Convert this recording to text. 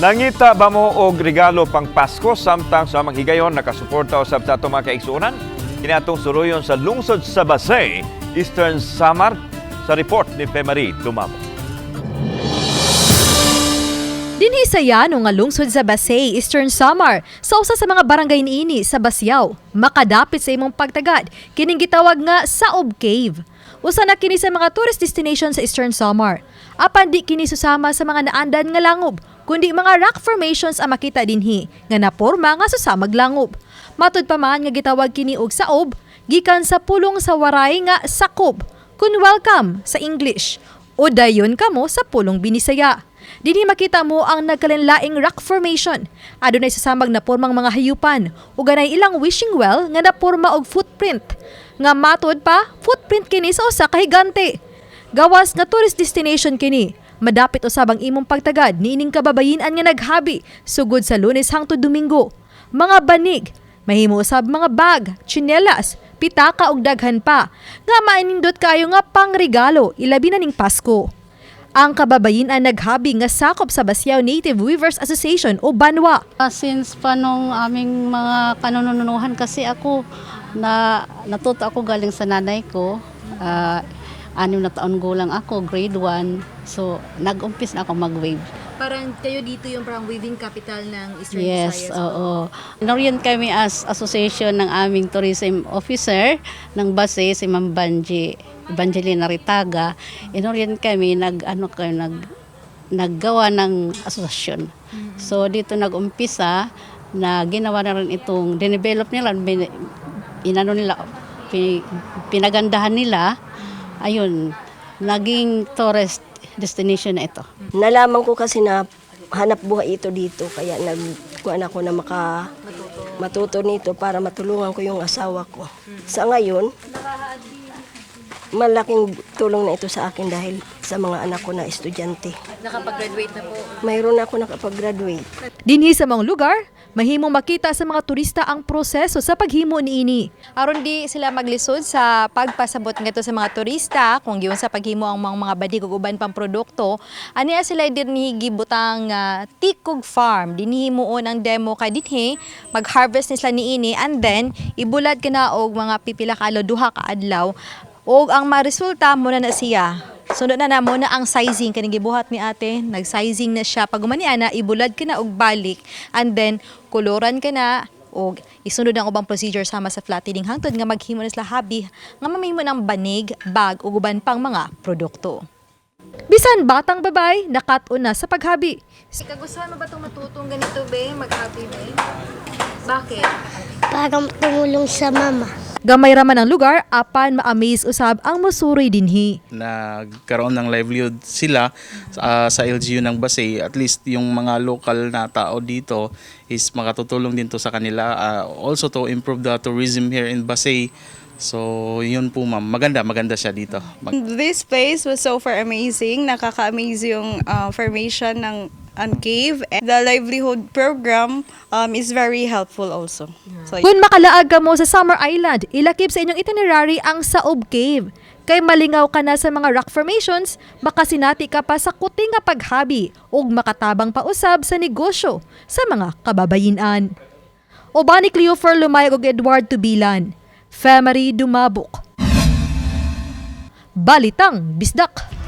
Nangita ba mo og regalo pang Pasko samtang sa amang higayon nakasuporta usab sa atong mga kaigsuonan? Kini atong suruyon sa lungsod sa Basey, Eastern Samar, sa report ni Femary Dumabo. Dinhi sa yano nga lungsod sa Basey, Eastern Samar, sa usa sa mga barangay niini sa Basiao, makadapit sa imong pagtagad, kining gitawag nga Saob Cave. Usa na kini sa mga tourist destination sa Eastern Samar. Apan di kini susama sa mga naandan nga langob, kundi mga rock formations ang makita dinhi nga naporma nga susamag langob. Matud pa man nga gitawag kini og saob gikan sa pulong sa Waray nga sakob, kun welcome sa English, o dayon kamo sa pulong Binisaya. Dinhi makita mo ang nagkalinlaing rock formation. Adunay sasamag na pormang mga hayupan ug ganay ilang wishing well nga naporma og footprint. Nga matod pa, footprint kini sa usa ka higante. Gawas nga tourist destination kini, madapit usab ang imong pagtagad niining kababayin-an nga naghabi sugod sa Lunes hangtod Domingo. Mga banig, mahimo usab mga bag, tsinelas, pitaka ug daghan pa nga mainindot kaayo nga pangregalo, ilabi na ning Pasko. Ang kababayin-an naghabi nga sakop sa Basiao Native Weavers Association o Banwa. Since pa nung aming mga kanununuhan kasi ako na natuto ako galing sa nanay ko. 6 na taon gulang ako, grade 1. So, nag-umpis na ako mag-weave. Parang kayo dito yung parang weaving capital ng Eastern Yes, Visayas. Oo. Inorient kami as association ng aming tourism officer ng Basey, si Ma'am Banji, Evangelina Ritaga. Inorient kami, nag, ano kayo, naggawa ng asosasyon. So dito nag-umpisa na ginawa na rin itong, dinevelop nila, inano nila, pinagandahan nila. Ayun, naging tourist destination na ito. Nalaman ko kasi na hanap buhay ito dito, kaya nagkuan ako na matuto nito para matulungan ko yung asawa ko. Sa ngayon, malaking tulong na ito sa akin dahil sa mga anak ko na estudyante. Nakapag-graduate na po. Mayroon ako nakapag-graduate. Dinhi sa mga lugar, mahimong makita sa mga turista ang proseso sa paghimo niini. Aron di sila maglisod sa pagpasabot ngadto sa mga turista kung giunsa paghimo ang mga banig ug uban pang produkto, aniya sila dinhi gibutang Tikog Farm. Dinhi himuon ang demo kay dinhi mag-harvest ni sila niini and then ibulad kana og mga pipila ka adlaw, 2 ka adlaw, ug ang maresulta mo na na siya. Sunod na na mo na ang sizing kaning gibuhat ni ate, nag-sizing na siya. Pag humani ana, ibulad ka na og balik and then koloran ka na og isunod ang ubang procedure sama sa flattening hangtod nga maghimo na sila habi nga mamahimo ng banig, bag ug uban pang mga produkto. Bisan batang babay, nakat-on na sa paghabi. Kagustuhan mo ba itong matutong ganito, be? Maghabi, be? Bakit? Para tumulong sa mama. Gamay ra man ang lugar, apan ma-amaze usab ang musuroy dinhi. Nagkaroon ng livelihood sila sa LGU ng Basey. At least yung mga local na tao dito is makatutulong din to sa kanila. Also to improve the tourism here in Basey. So yun po, ma'am, maganda, maganda siya dito. This place was so far amazing. Nakaka-amaze yung formation ng ang cave. And the livelihood program is very helpful also. So, Kung makalaag ka mo sa Samar Island, ilakip sa inyong itinerary ang Saob Cave. Kay malingaw ka na sa mga rock formations, makasinati ka pa sa kuting nga paghabi ug makatabang pausab sa negosyo sa mga kababayinan. Uban ni Cleofer Lumayag ug Edward Tubilan. Femary Dumabok. Balitang Bisdak.